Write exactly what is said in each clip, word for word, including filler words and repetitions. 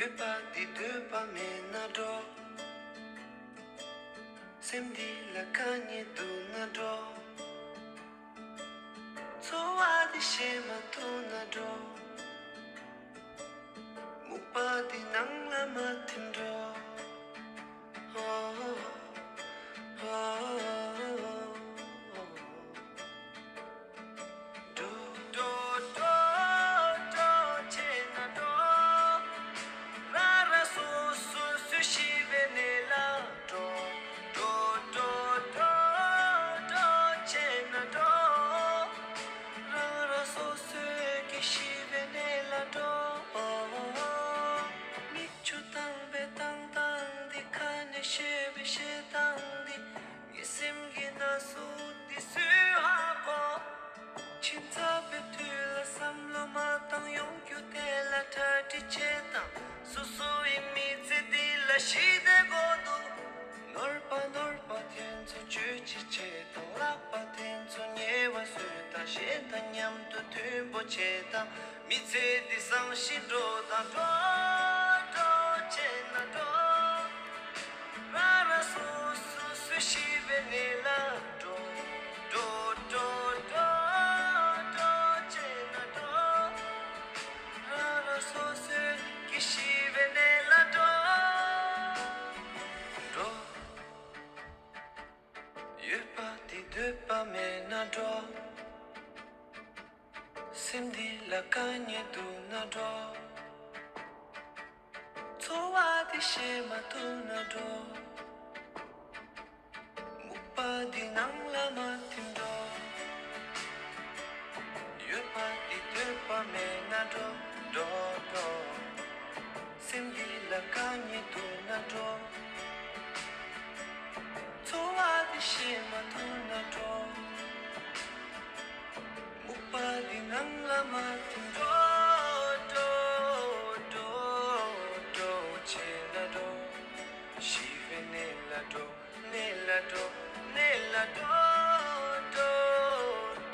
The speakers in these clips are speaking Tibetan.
ཡོད་པ་འདི་འདོད་པ་མེད་ན་འགྲོ། སེམས་འདི་ལ་དཀའ་ངལ་འདུག་ན་འགྲོ། འཚོ་བ་འདི་ཤེས་མ་ཐུབ་ན་འགྲོ། སྨུག་པ་འདི་ནང་ལ་མ་ཐིམ་འགྲོ། ཨོ། ཨོ། འགྲོ། འགྲོ། འགྲོ། འགྲོ། བྱས་ན་འགྲོ། རང་རང་སོ་སོ་སུ་ཤི་བའི་གནས་ལ་འགྲོ། འགྲོ། འགྲོ། འགྲོ། འགྲོ། བྱས་ན་འགྲོ། རང་རང་སོ་སོའི་གི་ཤི་བའི་གནས་ལ་འགྲོ། མིག་ཆུ་བཏང་བའི་བཏང་སྟངས་འདི། ཁ་ནས་བཤད་པའི་བཤད་སྟངས་འདི། ངའི་སེམས་ཀྱི་ན་ཟུག་འདི་སུས་ཧ་གོ། ཁྱིམ་ཚང་པའི་དུས་ལ་བསམ་བློ་མ་བཏང་། ཡོང་རྒྱུ་དེ་ལ་གྲ་སྒྲིག་བྱེད་དང་། སོ་སོ་ཡི་མི་ཚེ་འདི་ལ་ཞི་བདེ་དགོས་འདུག་ནོར་པ་ནོར་པ་དེ་ཚོ་བཅོས་ཅི་བྱེད་དང་། ལག་པ་དེ་ཚོ་ཉེ་བ་བཟོས་དང་། གཞན་དང་མཉམ་དུ་མཐུན་པོ་བྱེད་དང་། མི་ཚེ་འདི་བཟང་ཞིང་འགྲོ་དང་། འགྲོ། འགྲོ། བྱས་ན་འགྲོ། རང་རང་སོ་སོ་སུ་ཤི་བའི་གནས་ལ་འགྲོ། འགྲོ། འགྲོ། འགྲོ། འགྲོ། བྱས་ན་འགྲོ། རང་རང་སོ་སོའི་གི་ཤི་བའི་གནས་ལ་འགྲོ། འགྲོ། ཡོད་པ་འདི་འདོད་པ་མེད་ན་འགྲོ། སེམས་འདི་ལ་དཀའ་ངལ་འདུག་ན་འགྲོ། འཚོ་བ་འདི་ཤེས་མ་ཐུབ་ན་འགྲོ། སྨུག་པ་འདི་ནང་ལ་མ་ཐིམ་འགྲོ། ཡོད་པ་འདི་འདོད་པ་མེད་ན་འགྲོ། འགྲོ། འགྲོ། སེམས་འདི་ལ་དཀའ་ངལ་འདུག་ན་འགྲོ། འཚོ་བ་འདི་ཤེས་མ་ཐུབ་ན་འགྲོ། སྨུག་པ་འདི་ནང་ལ་མ་ཐིམ་འགྲོ། འགྲོ། འགྲོ། འགྲོ། འགྲོ། བྱས་ན་འགྲོ། ཤི་བའི་གནས་ལ་འགྲོ། གནས་ལ་འགྲོ། གནས་ལ་འགྲོ། འགྲོ།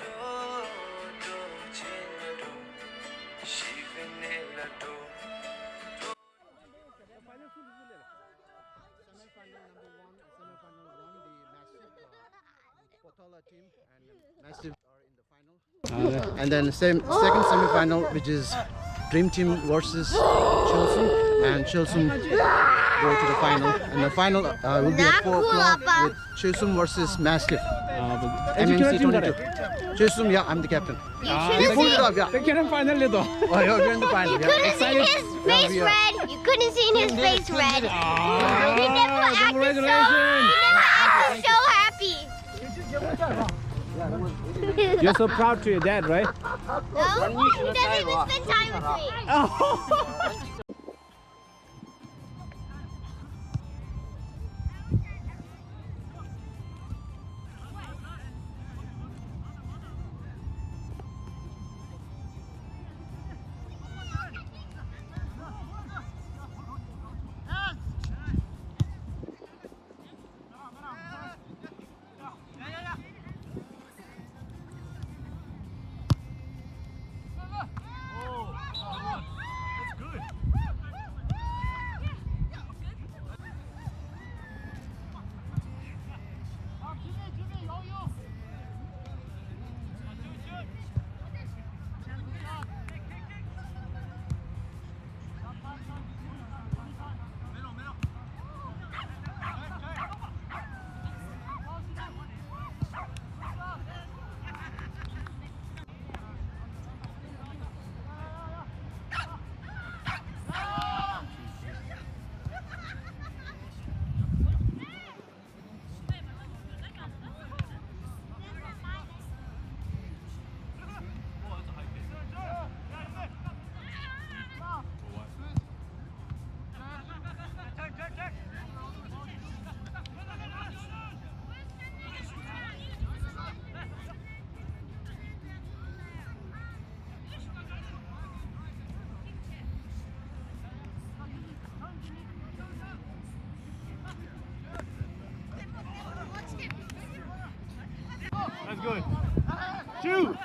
འགྲོ། འགྲོ། བྱས་ན་འགྲོ། ཤི་བའི་གནས་ལ་འགྲོ། Semi-final number one, semi-final one, the Mastiff, uh, Potala team and Mastiff are in the final. And then same second semi-final, which is Dream Team versus Chulsum, and Chulsum go to the final. And the final uh, will be at four o'clock with Chulsum versus Mastiff. M M C twenty-two. Chulsum, yeah, I'm the captain. You pulled it off, yeah. They cannot final it though. Oh, you're in the final. You couldn't see his face red. You couldn't see his face red. He never acted so. He never acted so happy. You're so proud to your dad, right? No, he doesn't even spend time with me. That's good. Shoot!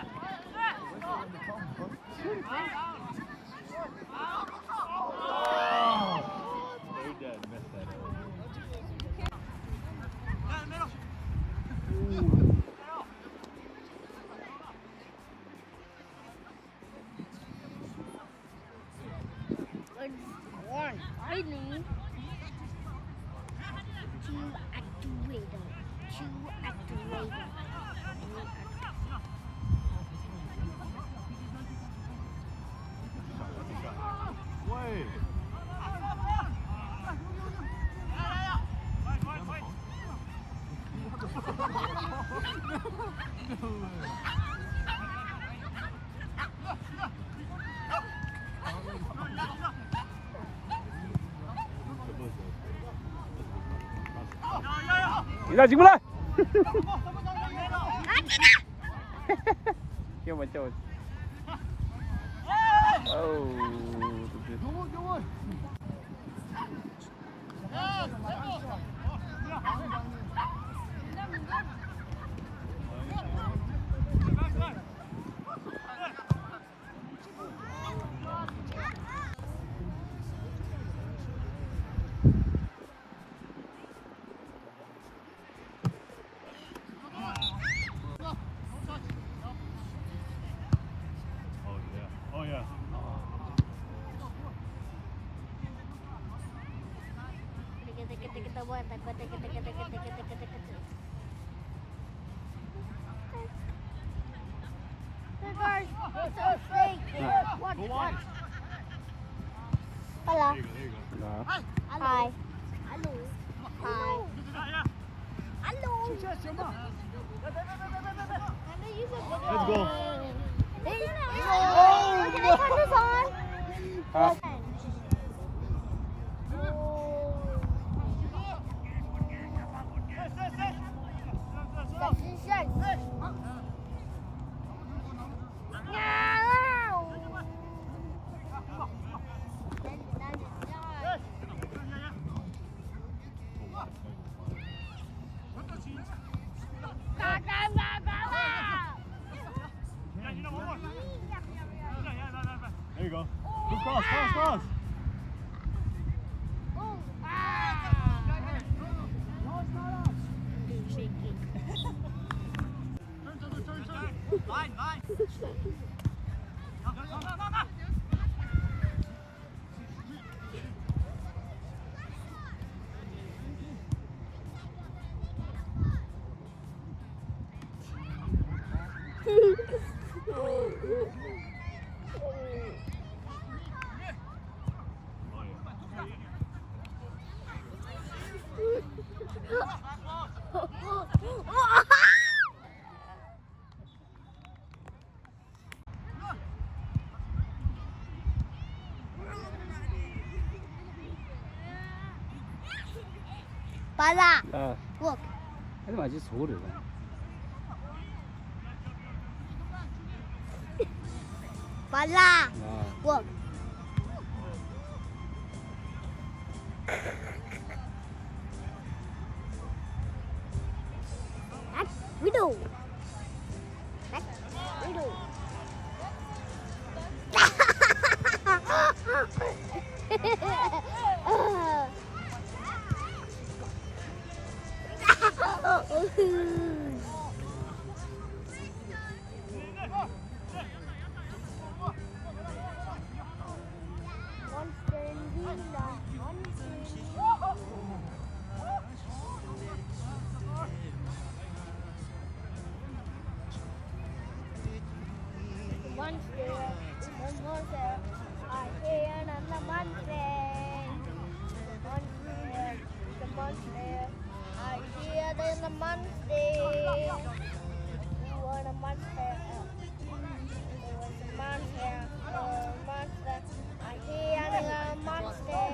Two activator. Two activator. ཡ་ཅིག་མ་ལ། ཁྱེད་མ་ཁྱེད། ཨོ། Oh yeah. Oh yeah. Hello. Hi. Hello. Hi. Hello. Let's go. Hey, oh, can I turn this on? Huh? There you go. Good cross, cross, cross. Line, line. Bala. ཨ། Walk. ཨ་ནི་མ་ཅི་ཟོ་རེད་ལ། Bala. ཨ། Walk. What? We do. Monster, it's a monster. I hear the monster. It's a monster. It's a monster. I hear the monster. You are the monster. It's a monster. A monster. I hear the monster.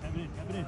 Tap in, tap in.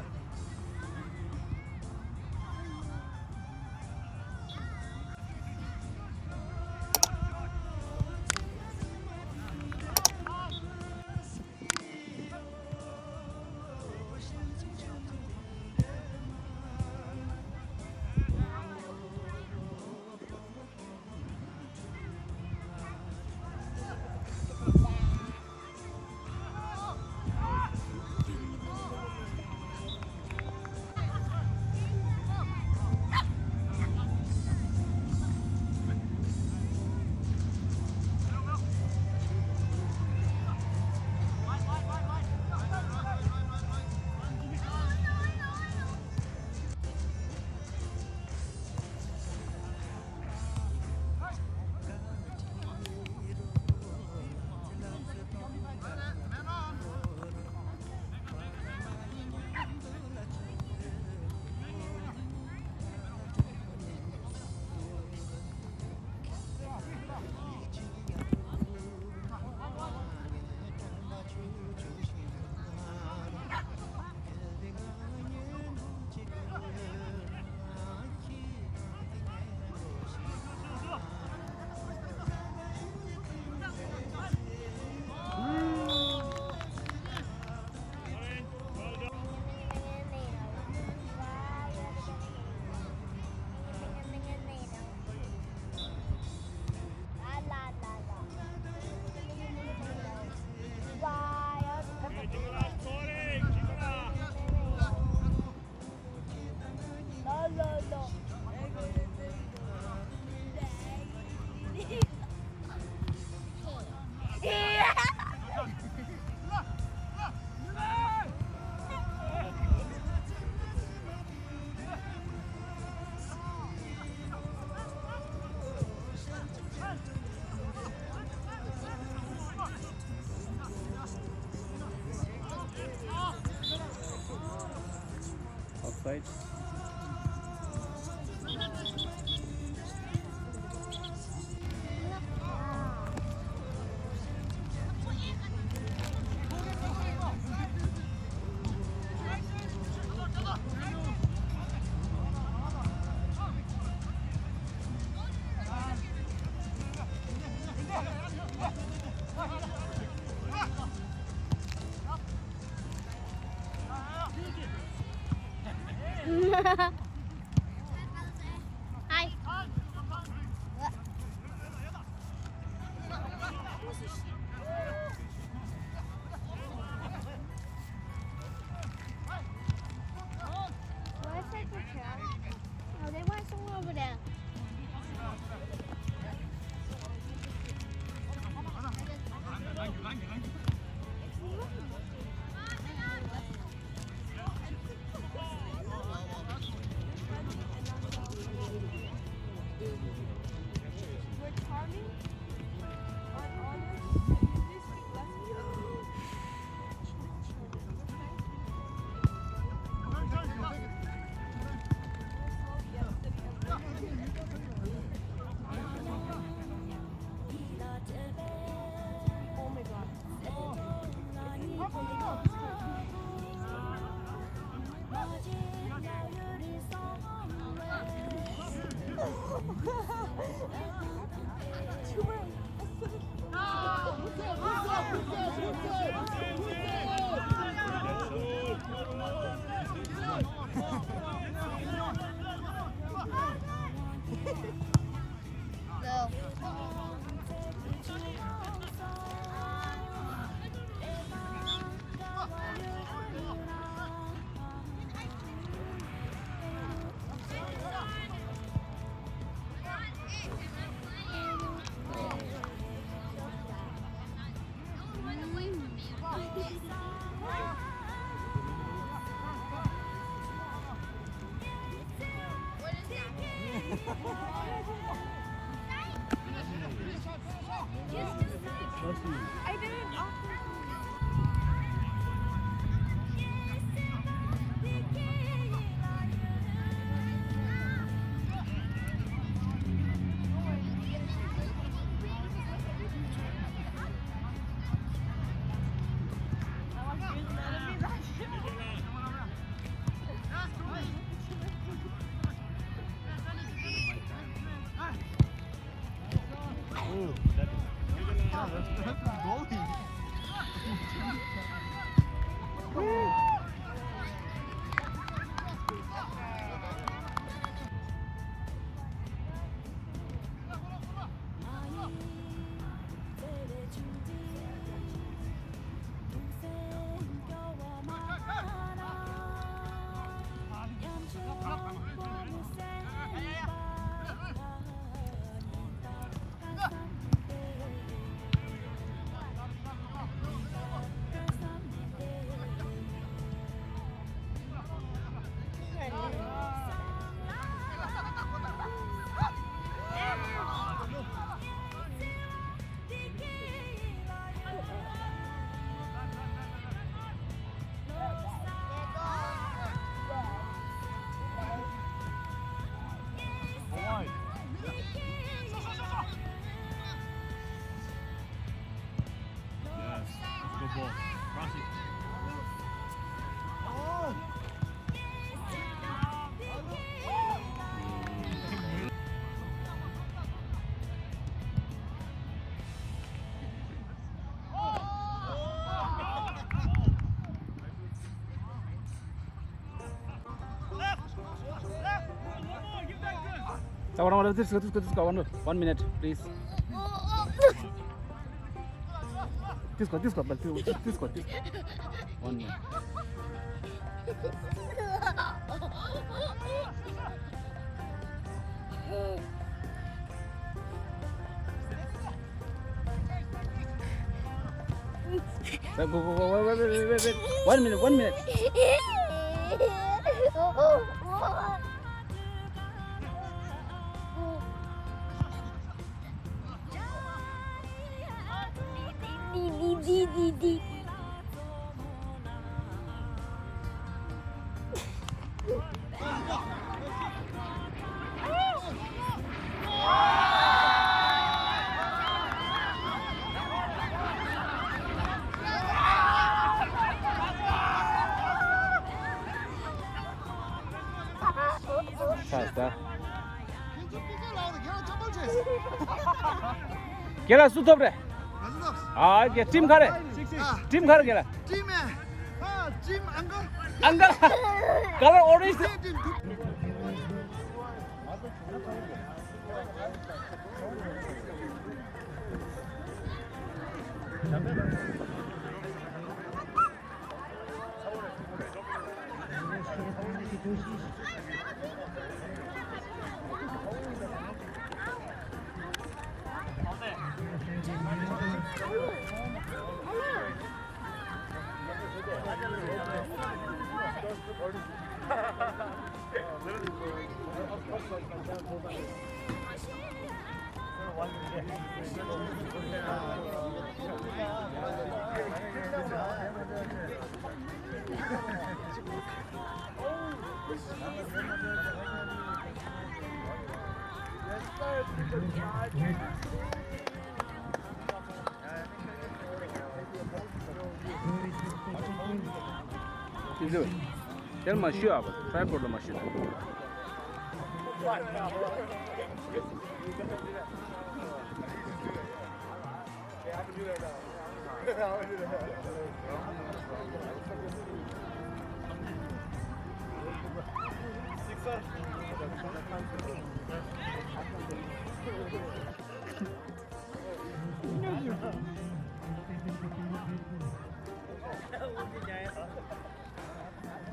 Right. Hi. Where's that picture? Oh, they went somewhere over there. Yes. Good ball. Cross it. 자, one, one, this, this, this, this, one, one minute, please. This one, this one, this one, this one. One minute. Wait, wait, wait, wait, wait, wait, wait, wait. One minute, one minute. Di, di, di, di, di. ད། རྒན་ལགས་སུ་ཐོབ་རེད། ཨ་རྒན་ཊིམ་ག་རེ། ཊིམ་ག་རེ་རྒན་ལགས། ཨང་ཀལ། ཀ་ལར་ཨོ་རེན་ཇི། དེར་མ་ཞུ་ཨ་བ་ཊྲའི་པོཌ་ལ་མ་ཞུ།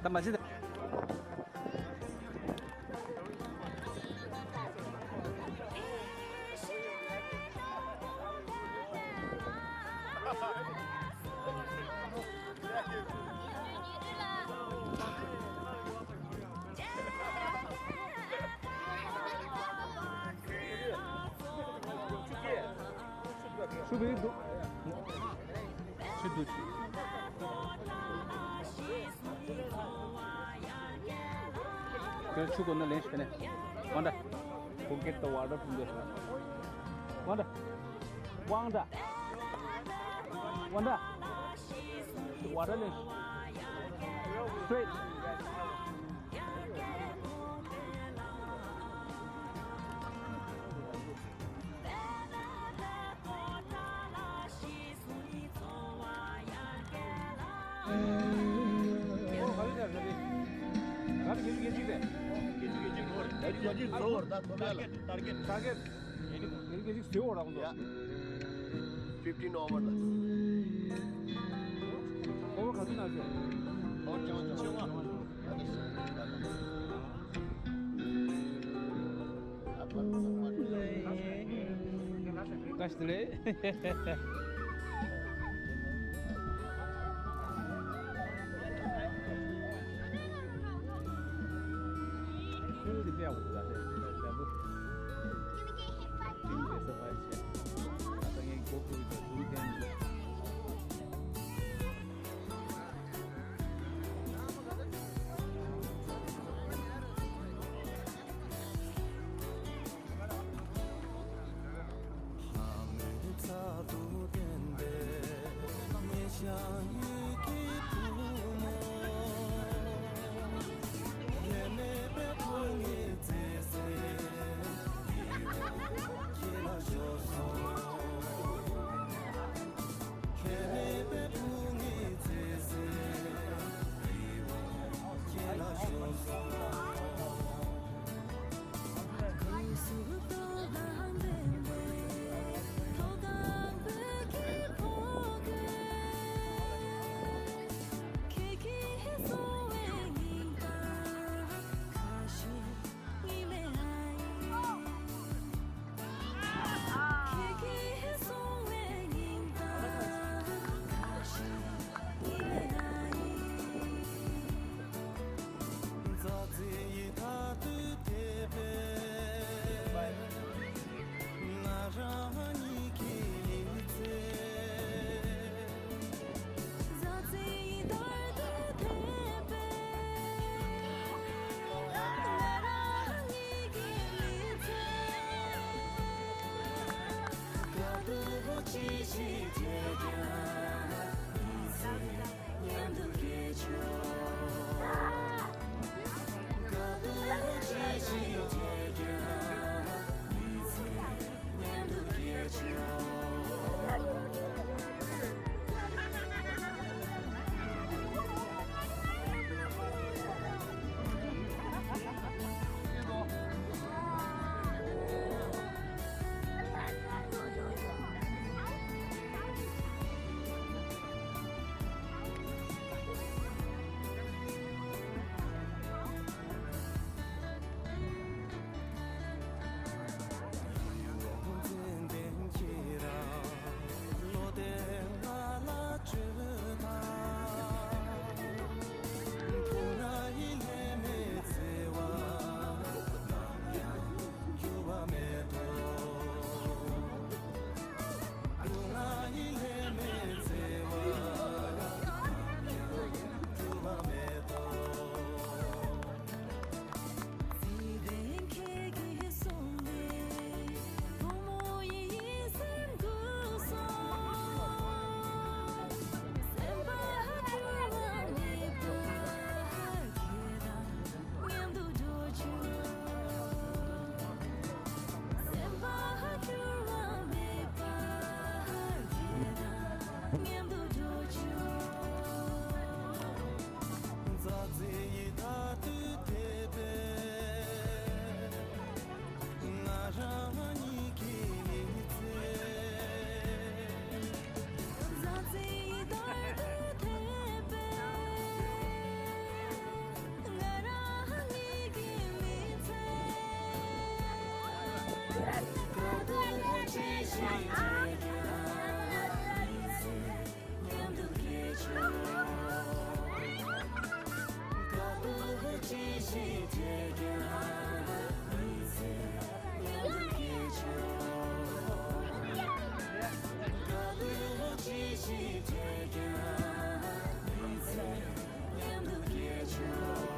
ད་མ་བྱེད། ཆུ་བེད་འདུག་ཆུ་འདུག་ཁྱོད་ཆུ་དགོས་ན་ལེན་ཞིག་ནས། Wanda, go get the water from there. Wanda, Wanda, Wanda, water ལེན་ཞིག Straight. Fifteen over ལ། Over ག་ཚོད་ན་ཟེར། Over ཅང་ཅང་། བཀྲ་ཤིས་བདེ་ལེགས། མཉམ་དུ་འགྲོ་ཆོག་མཛའ་བརྩེ་ཡི་དར་དུ་དེད་པའི་ང་རང་གཉིས་ཀྱི་མི་ཚེ། མཛའ་བརྩེ་ཡི་དར་དུ་དེད་པའི་ང་རང་གཉིས་ཀྱི་མི་ཚེ། དཀའ་སྡུག་ཅི་ཞིག་འཕྲད་ཀྱང་མཉམ་དུ་སྐྱེ་ཆོག་དཀའ་སྡུག་ཅི་ཞིག་འཕྲད་ཀྱང་མི་ཚེ་མཉམ་དུ་སྐྱེ་ཆོག་དཀའ་སྡུག་ཅི་ཞིག་འཕྲད་ཀྱང་མི་ཚེ་མཉམ་དུ་སྐྱེ་ཆོག་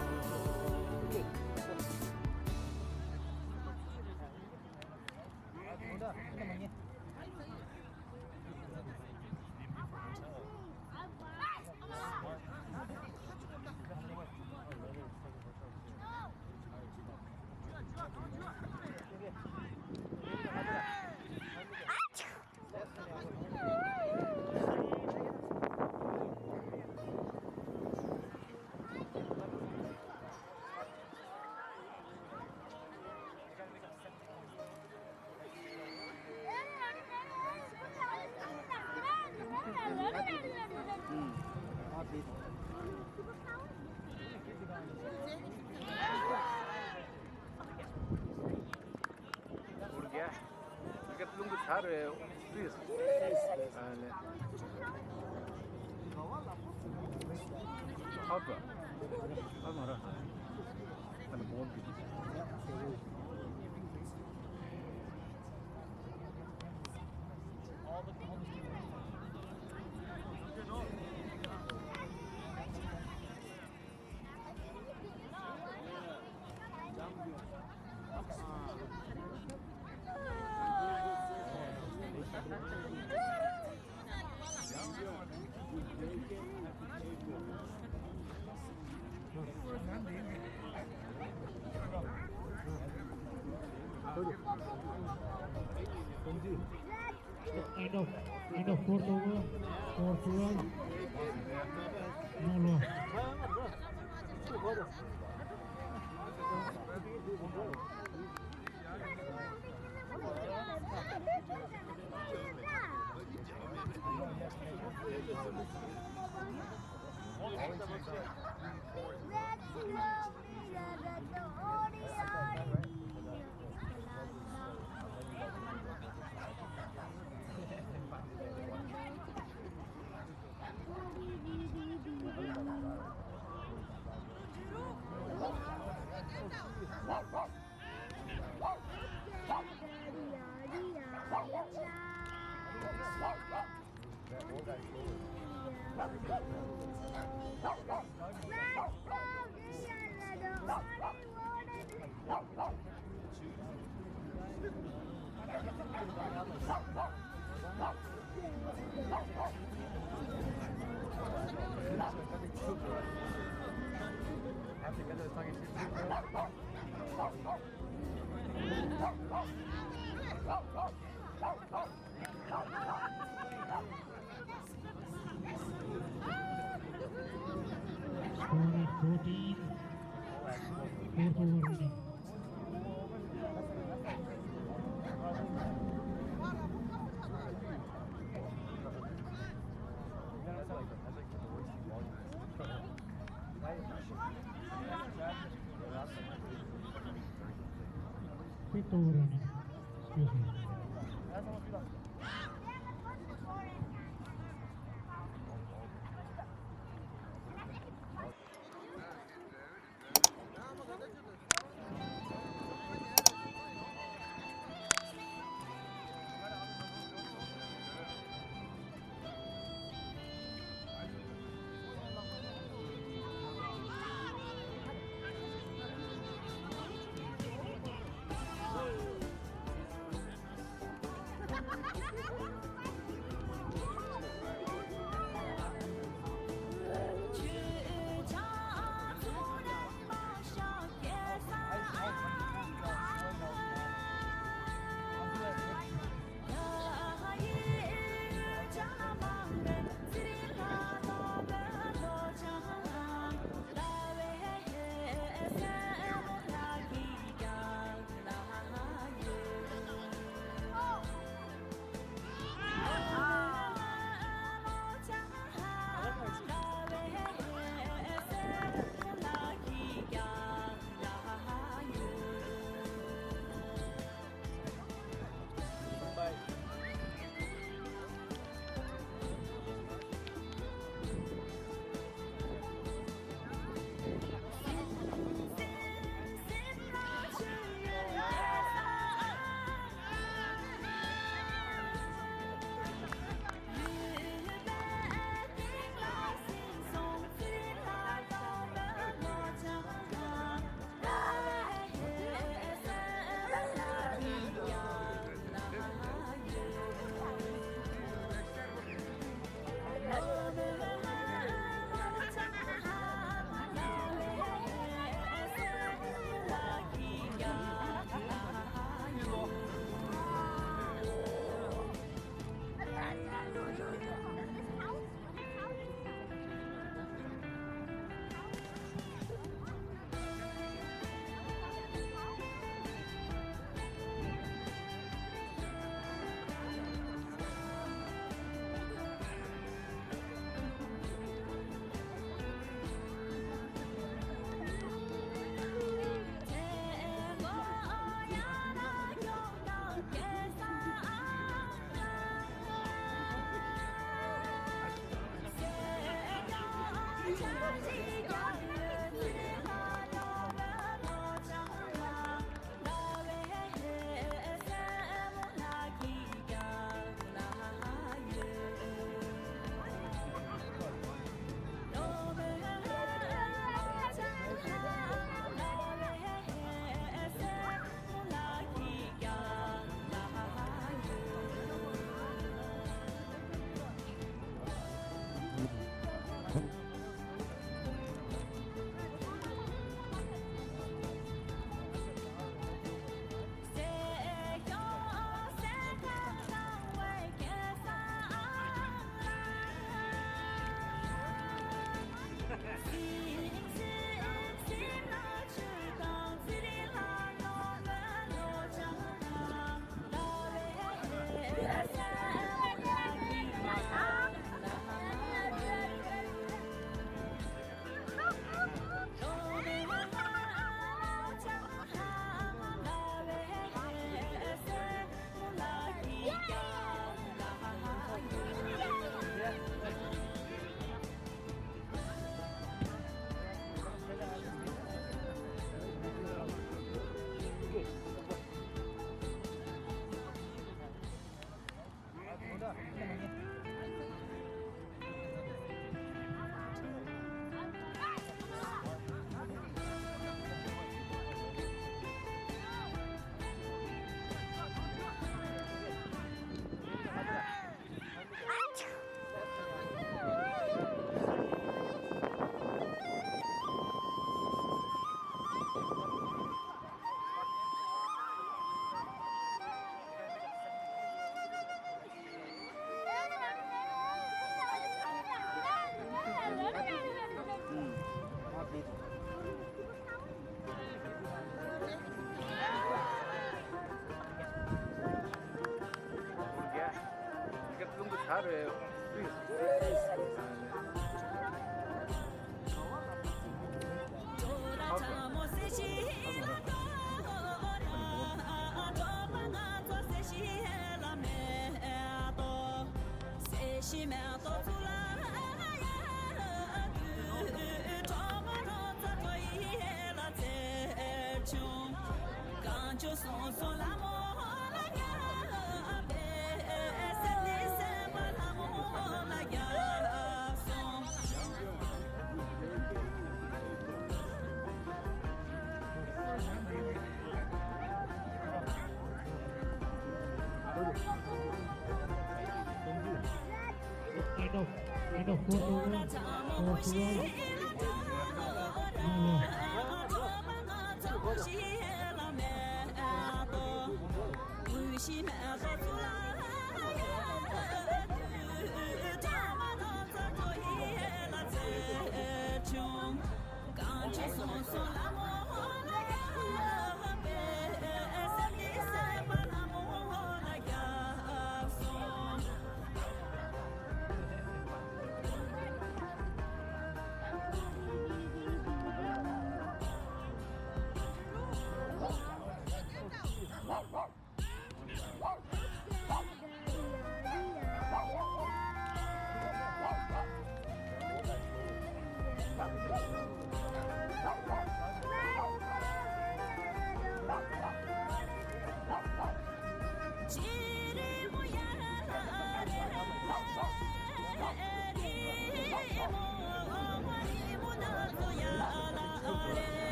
ཨུར་རྒྱ། ཨུར་རྒྱ་རླུང་གི་ཚ་རེད། ཨ་ལེ། ཨ་ཙི། ཨ་མ་ར། ཨ་ནི་བོད་ཀྱི། End of, end of fourth over, four four. No, no. Score at fourteen. Fourth over running. Fifth over running. Excuse me.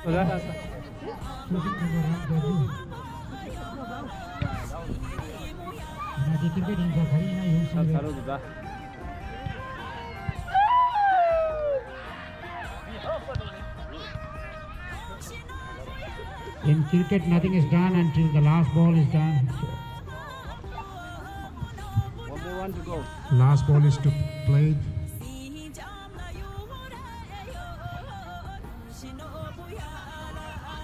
ད་ད་ད། In cricket, nothing is done until the last ball is done. One more one to go. Last ball is to play.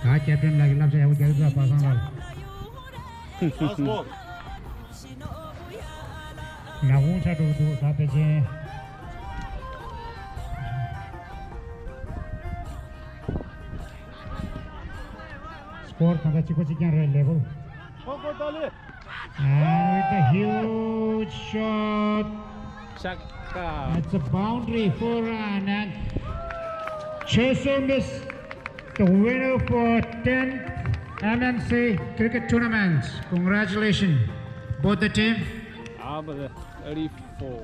ད་ཁེབ་ཊན་ལགས་ཀྱིས་བསླབ་བྱ་ཡག་པོ་རྒྱག་ཡོད་པ་པ་སངས་ལགས། Last ball. ནག་ཁུང་ཆགས་འགྲོ་གི་འདུག་ད་ཕལ་ཆེར། སི་ཀོར་གང་ལྟར་གཅིག་པ་གཅིག་རྐྱང་རེད། ལེ་བལ། And with a huge shot. Chakka. That's a boundary, four run, and Cheso Miss, the winner for tenth M M C cricket tournament. Congratulations, both the team. Ah, but, uh, eighty-four.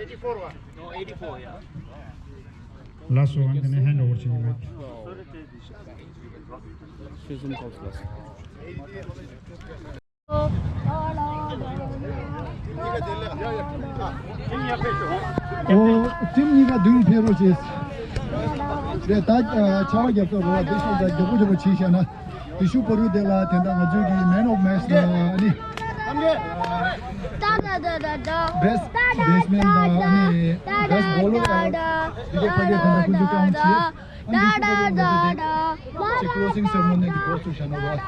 Eighty-four one. No, eighty-four, yeah. Last one, then hand over to you, mate. Susan Cox last. ཨོ། ཊིམ་གཉིས་ཀ་མདུན་ཕེབས་རོགས་བྱེད། རེད་ད། ཨ། ཆར་པ་རྒྱབ་ཚར་རོགས། དེ་ཤོག་ད་མགྱོགས་པོ་མགྱོགས་པོ་བྱས་བཞག་ན། དེ་ཤུ་པ་རུ་དེ་ལ་དེ་འདྲ་ང་ཚོའི་གི་Man of Match ལ་ཨ་ནི། Best Batsman དང་ཨ་ནི་Best Bowler དང་དེ་ག་ཕ་གི་དེ་འདྲ་ཁོང་ཚོ་རྐང་བྱས། ཨ་ནི་དེ་ཤུ་པ་རུ་ང་ཚོ་དེ་ཅིག་Closing Ceremony གི་འགོ་ཚུགས་བཞག་ན་རོགས།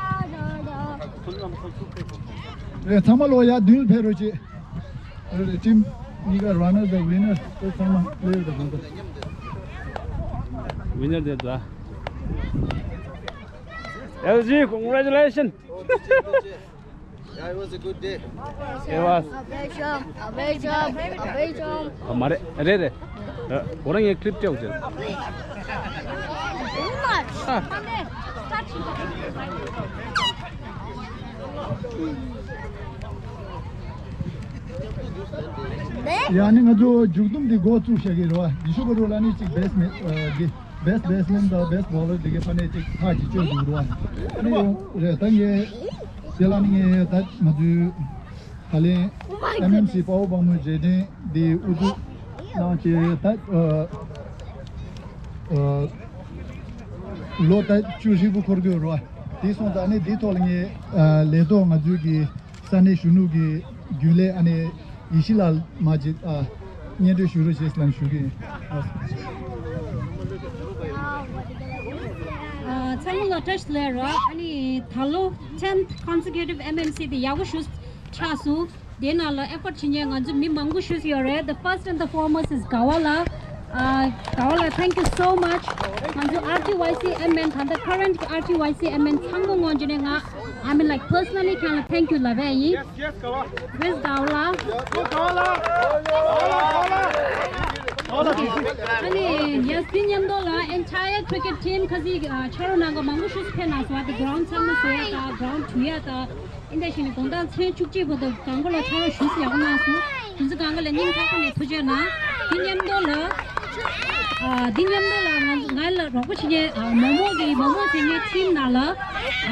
རེད། ཚང་མ་ལོག་ཡར་མདུན་ཕེབས་རོགས་བྱེད། རེད་རེད། ཊིམ་གཉིས་ཀ་runners དང་winners དེ་ཚང་མ་player དང་གང་ག winner དེ་འདྲ། L G, congratulations. Yeah, it was a good day. It was. ཨ། མ་རེད། རེད་རེད། ཨ། ཁོ་རང་ངའི་clip སྤྲད་འོང་ཟེར། Too much. ཨ། ཡ་ནི་ང་ཚོ་མཇུག་བསྡོམས་འདི་འགོ་བཙུགས་བཞག་གི་རེད་བ། དེ་ཤུ་པ་རུ་ལ་ནི་གཅིག་best ma- ཨ། འདི་best batsman དང་best bowler འདི་གའི་ཕ་ནས་གཅིག་ཐག་གཅིག་གཅོད་འདུག་རེད་བ། ཨ་ནི་ཡོང་རེད། ད་ངས་དེ་ལ་ནི་ངས་ད་ང་ཚོའི་ད་ལན་M M C དཔའ་བོ་དཔའ་མོའི་རྗེས་དྲན་འདི་དབུ་འཛུགས་གནང་བྱས། ད་ཨ། ཨ། ལོ་ད་བཅུ་ཧྲིལ་པོ་འཁོར་གྱི་ཡོད་རེད་བ། དེ་སོང་ཙང་ནི་འདིའི་ཐོག་ལ་ངས་ཨ། ལས་ཐོག་ང་ཚོའི་གི་ས་གནས་གཞོན་ནུ་གི་རྒྱུན་ལས་ཨ་ནི་ཡེ་ཤེས་ལགས་མ་ཅིག་ཨ། སྙན་སྒྲོན་ཞུ་རོགས་ཞེས་ལབ་ཞུ་གི་ཡིན། ཨ། ཚང་མ་ལ་བཀྲ་ཤིས་བདེ་ལེགས། ཨ་ནི་ད་ལོ་tenth consecutive M M C དེ་ཡག་པོ་ཞེ་དྲག་ཆགས་སོང་། དེའི་ནང་ལ་effort བྱེད་མཁན་ང་ཚོ་མི་མང་པོ་ཞེ་དྲག་ཡོད་རེད། The first and the foremost is Gawa ལགས། ཨ། Gawa ལགས། Thank you so much. ང་ཚོ R T Y C M N ད་ལྟ་current R T Y C M N ཚང་མ་ངོས་ནས་ང་I mean, like, personally ཁྱེད་ལ་thank you ལབ་པ་ཡིན། Yes, yes, Gawa. Yes, Gawa ལགས། Yes, Gawa ལགས། ཨ་ནི་yes དེ་མཉམ་དུ་ལ་entire cricket team ཁ་སང་ཨ། ཕྱག་རོགས་གནང་མཁན་མང་པོ་ཞེ་དྲག་ཕེབས་གནང་སོང་། ཨ། དེ་ground ཚང་མ་བཟོ་ཡ་དང་ground བྲུ་ཡ་དང་། ཨིན་ད་ཞིག་ནི་དགོང་དག་མཚན་བཅུ་གཅིག་བར་དུ་གང་ག་ལ་ཕྱག་རོགས་ཞེ་དྲག་ཡག་པོ་གནང་སོང་། དེ་ཚོ་གང་ག་ལ་སྙིང་ཐག་པ་ནས་ཐུགས་རྗེ་གནང་། དེ་མཉམ་དུ་ལ། ཨ། དེ་མཉམ་དུ་ལ་ང་ང་ལ་རོགས་པ་བྱེད་མཁན་ཨ། མོ་མོ་གི་མོ་མོ་ཟེར་མཁན་team ནང་ལ།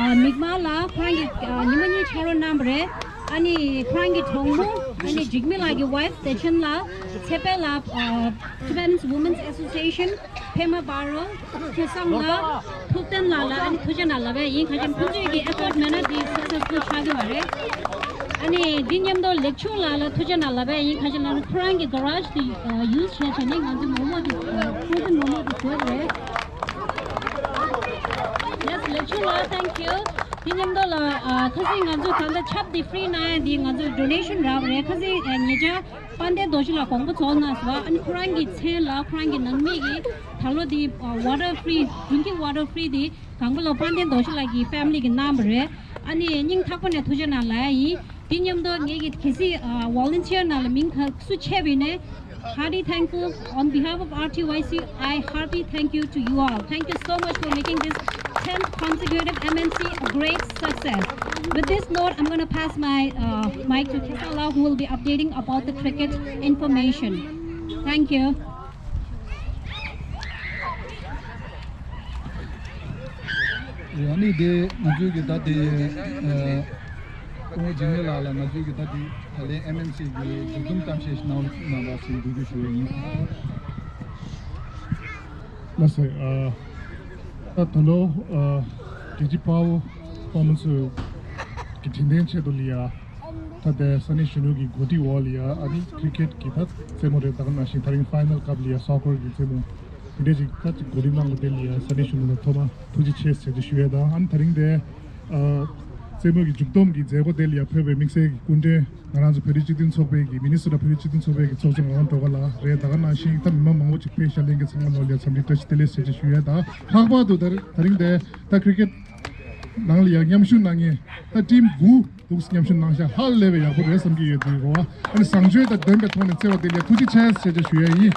ཨ། མིག་དམར་ལགས། ཁོ་རང་གིས་ཨ། ཉི་མ་གཉིས་ཕྱག་རོགས་གནང་བ་རེད། ཨ་ནི་ཁོ་རང་གི་གྲོགས་མོ་ཨ་ནི་འཇིགས་མེད་ལགས་ཀྱི་wife བདེ་ཆེན་ལགས། ཚེ་འཕེལ་ལགས། ཨ། Tibetan Women's Association ཕེ་མ་བྷ་རོ། ཁེ་བཟང་ལགས། ཐུབ་བསྟན་ལགས་ལ་ཨ་ནི་ཐུགས་རྗེ་གནང་ལབ་པ་ཡིན། ག་ཅི་ཁོང་ཚོའི་གི་effort མེད་ན་འདི་successful ཆགས་ཀྱི་མ་རེད། ཨ་ནི་འདི་མཉམ་དུ་ལེགས་ཆུང་ལགས་ལ་ཐུགས་རྗེ་གནང་ལབ་པ་ཡིན། ག་ཅི་ལབ་ན་ཁོ་རང་གི་garage དེ་use བྱས་བྱས་ནས་ང་ཚོ་མོག་མོག་དེ་frozen མོག་མོག་དེ་བཟོས་རེད། Yes ལེགས་ཆུང་ལགས། Thank you. འདི་མཉམ་དུ་ལ་ཨ། ཁ་སང་ང་ཚོ་ད་ལྟ་ཆབ་དེ་free གནང་ཡ་འདི་ང་ཚོ་donation རག་རེད། ཁ་སང་ཨ། ཉེ་ཆར་དཔལ་ལྡན་རྡོ་རྗེ་ལགས་དགོངས་པ་རྫོགས་གནང་སོང་། ཨ་ནི་ཁོ་རང་གི་མཚན་ལ་ཁོ་རང་གི་ནང་མི་གིས་ད་ལོ་འདི་water free drinking water free འདི་གང་པོ་ལ་དཔལ་ལྡན་རྡོ་རྗེ་ལགས་ཀྱི་family གིས་གནང་བ་རེད། ཨ་ནི་སྙིང་ཐག་པ་ནས་ཐུགས་རྗེ་གནང་ལབ་ཡ་ཡིན། འདི་མཉམ་དུ་ངེད་ཀྱི་གལ་སྲིད་ཨ། volunteer ནང་ལ་མིང་ག་སུ་ཆད་པ་ཡིན་ནའི། Hearty thankful on behalf of R T Y C. I hearty thank you to you all. Thank you so much for making this tenth consecutive M M C a great success. With this note, I'm going to pass my uh, mic to Kesala, who will be updating about the cricket information. Thank you. ཨ་ནི་དེ་ང་ཚོའི་གི་ད་དེ་ཨ་སྐུ་ངོ་འཇིགས་མེད་ལགས་ལ་ང་ཚོའི་གི་ད་དེ་ད་ལན་ཨེམ་ཨེམ་སི་གི་མཇུག་སྡོམ་གཏམ་བཤད་ཞིག་གནང་གནང་བ་ཞིག་འབུལ་རྒྱུ་ཞུ་བ་ཡིན། ལགས་སོ། ཨ་ད་ད་ལོ་ཨ་རྒྱལ་གཅེས་དཔའ་བོ་དཔའ་མོ་ཚོའི་གི་དྲན་རྟེན་ཆེད་དུ་ལ་ཡ། ད་ལྟའི་ས་གནས་གཞོན་ནུ་གི་འགོ་ཁྲིད་འོག་ལ་ཡ་ཨ་ནི་ཀི་རི་ཀེཊ་གི་ད་རྩེད་མོ་རེད། ད་ག་ནང་བཞིན་ད་རིང་ཕའི་ནལ་སྐབས་ལ་ཡ་སོ་ཀར་གི་རྩེད་མོ་དེ་འདྲས་ཅིག་ད་ཅིག་འགོ་ཁྲིད་གནང་བ་དེ་ལ་ཡ་ས་གནས་གཞོན་ནུ་ལ་ཐོག་མ་ཐུགས་རྗེ་ཆེ་ཟེར་ཏེ་ཞུ་ཡས་དང་། ཨ་ནི་ད་རིང་དེ་ཨ་རྩེད་མོ་གི་མཇུག་སྡོམ་གི་མཛད་སྒོ་དེ་ལ་ཡ་ཕེབས་པའི་དམིགས་བསལ་གྱི་སྐུ་མགྲོན་ང་རང་ཚོ་བོད་རིགས་སྤྱི་མཐུན་ཚོགས་པའི་གི་མི་ནི་སོ་ཊ་བོད་རིགས་སྤྱི་མཐུན་ཚོགས་པའི་གི་ཚོགས་གཙོ་ངག་དབང་སྒྲོལ་དཀར་ལགས་རེད། ད་ག་ནང་བཞིན་ད་མི་མང་མང་པོ་ཅིག་ཕེབས་ཤག་ལྷན་རྒྱས་ཚང་མ་ལོ་ལ་ཡ་འཚམས་འདྲི་བཀྲ་ཤིས་བདེ་ལེགས་ཟེར་ཏེ་ཞུ་ཡས་དང་། ལྷག་པར་དུ་ད་རིང་དེ་ད་ཀི་རི་ཀེཊ་ནང་ལ་ཡ་མཉམ་ཞུགས་གནང་མཁན་ད་ཊིམ་དགུ་འདུག་མཉམ་ཞུགས་གནང་ཤག་ཧ་ལས་པའི་ཡག་པོ་རེད་བསམ་གྱི་ཡོད་དུས་རོ། ཨ་ནི་བཟང་སྤྱོད་དང་ལྡན་པའི་ཐོག་ནས་བརྩེ་བ་དེ་ལ་ཐུགས་རྗེ་ཆེ་ཟེར་ཏེ་ཞུ་ཡ་ཡིན།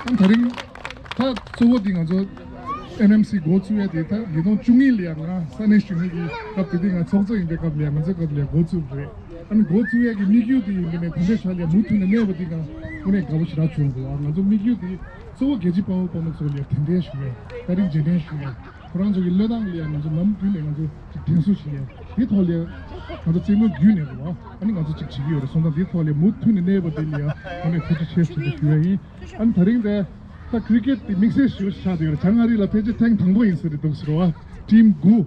ཨ་ནི་ད་རིང་ད་གཙོ་བོ་དེ་ང་ཚོ་ཨེམ་ཨེམ་སི་འགོ་བཙུགས་ཡ་དེ་ད་ཉིས་སྟོང་བཅུ་གཉིས་ལ་ཡ་ང་ས་གནས་གཞོན་ནུ་གི་སྐབས་དེ་དུས་ང་ཚོགས་གཙོ་ཡིན་པའི་སྐབས་ལ་ཡ་ང་ཚོའི་སྐབས་ལ་ཡ་འགོ་བཙུགས་རེད། ཨ་ནི་འགོ་བཙུགས་ཡ་གི་དམིགས་ཡུལ་དེ་ཡིན་པ་ནས་ད་ལྟའི་ཆ་ལ་ཡ་མུ་མཐུད་ནས་གནས་པ་དེ་ང་དངོས་གནས་དགའ་པོ་ཞེ་དྲག་བྱུང་འདུག་ཨ་ང་ཚོ་དམིགས་ཡུལ་དེ་གཙོ་བོ་རྒྱལ་གཅེས་དཔའ་བོ་དཔའ་མོ་ཚོ་ལ་ཡ་དེ་འདྲའི་ཞུ་ཡ་ད་རིང་རྗེས་དྲན་ཞུ་ཡ། ཁོ་རང་ཚོ་གི་བློས་བཏང་ལ་ཡང་ང་ཚོ་ལམ་བརྒྱུད་ནས་ང་ཚོ་ཅིག་དྲན་གསོ་ཞིག་ཡོད། དེ་ཐོག་ལ་ཡང་ང་ཚོ་རྩེད་མོ་བརྒྱུད་ནས་རེད་བ། ཨ་ནི་ང་ཚོ་ཅིག་བྱེད་ཀྱི་ཡོད་རེད། སོང་ཙང་དེ་ཐོག་ལ་མུ་མཐུད་ནས་གནས་པ་དེ་ལ་ཡང་དངོས་གནས་ཐུགས་རྗེ་ཆེ་ཞུ་ཞུ་ཡ་ཡིན། ཨ་ནི་ད་རིང་དེ་ད་ཀི་རི་ཀེཊ་དེ་དམིགས་བསལ་ཞེ་པོ་ཆགས་བསྡད་ཡོད་རེད། བྱང་ཨ་རི་ལ་ཕལ་ཆེར་ཐེངས་དང་པོ་ཡིན་ས་རེད་འདུག་ཟེར་བ། ཊིམ་དགུ་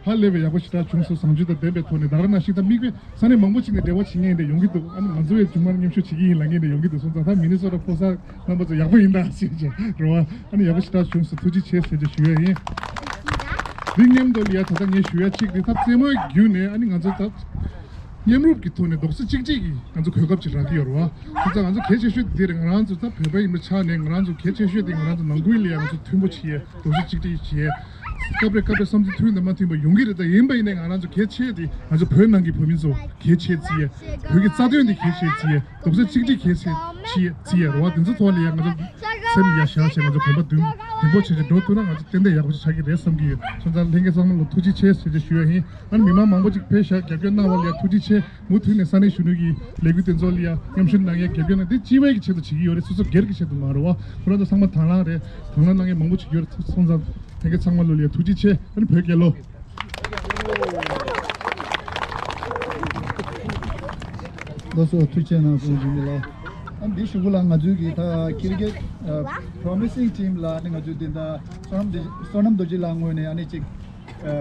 ཧ་ལས་པའི་ཡག་པོ་ཞེ་དྲག་བྱུང་སོང་། བཟང་སྤྱོད་དང་ལྡན་པའི་ཐོག་ནས་ད་ག་ནང་བཞིན་ད་མིག་དཔེ་ས་གནས་མང་པོ་ཅིག་ནས་འབྲེལ་བ་བྱེད་མཁན་དེ་ཡོང་གི་འདུག་ཨ་ནི་ང་ཚོ་ཡང་མཇུག་མར་མཉམ་ཞུགས་བྱེད་ཀྱི་ཡིན་ལབ་མཁན་དེ་ཡོང་གི་འདུག་སོང་ཙང་ད་མི་ནི་སོ་ཊ་ཕོ་གསར་རྣམ་པ་ཚོ་ཡག་པོ་ཡིན་ད་ཟེར་བྱས་རེད་བ། ཨ་ནི་ཡག་པོ་ཞེ་དྲག་བྱུང་སོང་། ཐུགས་རྗེ་ཆེ་ཟེར་བྱས་ཞུ་ཡ་ཡིན། འདི་མཉམ་དུ་ལ་ཡ་ད་ལྟ་ངས་ཞུ་ཡ་གཅིག་དེ་ད་རྩེད་མོ་བརྒྱུད་ནས་ཨ་ནི་ང་ཚོ་ད་མཉམ་རུབ་ཀྱི་ཐོག་ནས་རྡོག་རྩ་གཅིག་སྒྲིལ་གྱི་ང་ཚོ་གོ་སྐབས་ཅིག་རག་གི་ཡོད་རེད་བ། ཁོ་ཚོ་ང་ཚོ་གལ་ཆེ་ཤོས་དེ་རེད། ང་རང་ཚོ་ད་བོད་པ་ཡིན་པའི་ཆ་ནས་ང་རང་ཚོ་གལ་ཆེ་ཤོས་དེ་ང་རང་ཚོ་ནང་ཁུལ་ལ་ཡ་ང་ཚོ་མཐུན་པོ་བྱེད་ཡ། རྡོག་རྩ་གཅིག་སྒྲིལ་བྱས། སྐབས་རེ་སྐབས་རེ་བསམ་ཚུལ་མཐུན་དང་མ་མཐུན་པ་ཡོང་གི་རེད། ད་ཡིན་པ་ཡིན་ནའི་ང་རང་ཚོ་གལ་ཆེ་དེ་ང་ཚོ་བོད་ནང་གི་བོད་མི་ཚོ་གལ་ཆེ་བརྩི་ཡས། བོད་ཀྱི་རྩ་དོན་དེ་གལ་ཆེ་བརྩི་ཡས། རྡོག་རྩ་གཅིག་སྒྲིལ་གལ་ཆེ་བརྩི་ཡས། རྡོག་རྩ་གཅིག་སྒྲིལ་གལ་ཆེ་བརྩི་ཡས། རྡོག་རྩ་གཅིག་སྒྲིལ་གལ་ཆེ་བརྩི་ཡས། རེད་བ། དེ་ཚོ་ཐོག་ལ་ཡ་ང་ཚོ་སེམས་ཡ་བཞག་བྱས་ང་ཚོ་བོད་པ་མདུན་མདུན་སྒོ་ཕྱེ་བྱས་འགྲོ་ཐུབ་ན་ང་ཚོ་ཏན་ཏན་ཡག་པོ་ཞིག་ཆགས་ཀྱི་རེད་བསམ་གྱི་ཡོད། སོང་ཙང་ལྷན་རྒྱས་ཚང་མ་ལ་ཐུགས་རྗེ་ཆེ་ཟེར་ཏེ་ཞུ་ཡ་ཡིན། ཨ་ནི་མི་མང་མང་པོ་ཅིག་ཕེབས་ཤག་རྒྱབ་སྐྱོར་གནང་བ་ལ་ཡ་ཐུགས་རྗེ་ཆེ། མུ་མཐུད་ནས་ས་གནས་གཞོན་ནུ་གི་ལས་འགུལ་དེ་ཚོ་ལ་ཡ་མཉམ་ཞུགས་གནང་ཡ་རྒྱབ་སྐྱོར་གནང་། དེ་སྤྱི་པའི་གི་ཆེད་དུ་བྱེད་ཀྱི་ཡོད་རེད། སོ་སོ་སྒེར་གྱི་ཆེད་དུ་མ་རེད་བ། ཁོ་རང་ཚོ་ཚང་མ་དང་བླངས་རེད། དང་བླངས་གནང་མཁན་མང་པོ་ཅིག་ཡོད་རེད། སོང་ཙང་ལྷན་རྒྱས་ཚང་མ་ལོ་ལ་ཡ་ཐུགས་རྗེ་ཆེ། ཨ་ནི་བོད་རྒྱལ་ལོ། ལགས་སོ། ཐུགས་རྗེ་གནང་སོང་འཇིགས་མེད་ལགས། ཨ་འདི་གཞུག་གུ་ལ་ང་ཚོའི་གི་ད་ཀིར་ཀེཊ་ཨ་པྲོ་མི་སིང་ཊིམ་ལ་ཨ་ནི་ང་ཚོའི་དེ་འདྲ་བསོད་ནམས་རྡོ་རྗེ་ལགས་ངོས་ནས་ཨ་ནི་ཅིག་ཨ་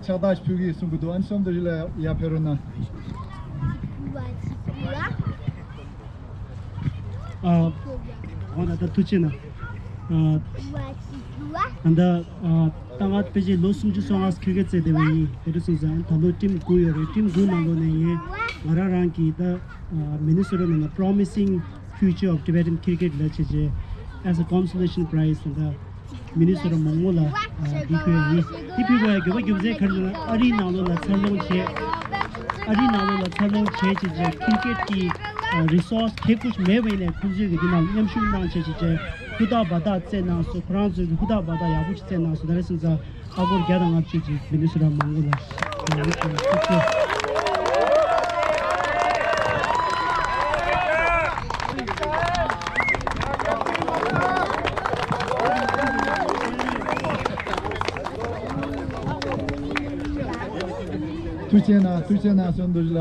ཕྱག་རྟགས་ཕུལ་གི་གསུང་གི་འདུག་ཨ་ནི་བསོད་ནམས་རྡོ་རྗེ་ལགས་ཡར་ཕེབས་རོགས་གནང་། ཨ་འོ་ན་ད་ཐུགས་རྗེ་གནང་། ཨ་ད་ད་ཨ་ད་ང་ཕལ་ཆེར་ལོ་སུམ་ཅུ་སོ་ལྔ་ཁིར་ཀེཊ་རྩེ་བསྡད་པ་ཡིན། དེ་འདྲ་སོང་ཙང་ད་ལོ་ཊིམ་དགུ་ཡོད་རེད། ཊིམ་དགུ་ནང་ལོགས་ནས་ངས་ང་རང་རང་གི་ད་ཨ་མི་ནི་སོ་ཊ་ནང་ལ་Promising Future of Tibetan Cricket ལབ་བྱས་བྱས་as a consolation prize ད་མི་ནི་སོ་ཊ་མང་པོ་ལ་ཨ་འདི་ཕུལ་ཡ་ཡིན། འདི་ཕུལ་དགོས་ཡ་དགོས་པ་རྒྱུ་མཚན་ག་རེ་ཟེར་ན་ཨ་རིའི་ནང་ལོགས་ལ་འཚར་ལོངས་བྱས། ཨ་རིའི་ནང་ལོགས་ལ་འཚར་ལོངས་བྱས་བྱས་བྱས་ཁིར་ཀེཊ་ཀྱི་ཨ་རི་སོར་སི་གལ་ཆེན་པོ་ཞིག་མེད་པ་ཡིན་ནའི་ཁོང་ཚོས་ཀྱི་འདི་ནང་མཉམ་ཞུགས་གནང་བྱས་བྱས་བྱས་ཧུར་ཐག་འབད་ཐག་རྩེད་གནང་སོང་། ཁོ་རང་ཚོས་ཀྱི་ཧུར་ཐག་འབད་ཐག་ཡག་པོ་ཞིག་རྩེད་གནང་སོང་། ད་རེས་སོང་ཙང་ཨ་སྒོར་བརྒྱ་དང་ལྔ་བཅུ་ཅིག་མི་ནི་སོ་ཊ་མང་པོ་ལ་ཡག་པོ་ཞིག་ཐུགས་རྗེ་ཆེ། ཐུགས་རྗེ་གནང་། ཐུགས་རྗེ་གནང་སོང་འདུག་ལ།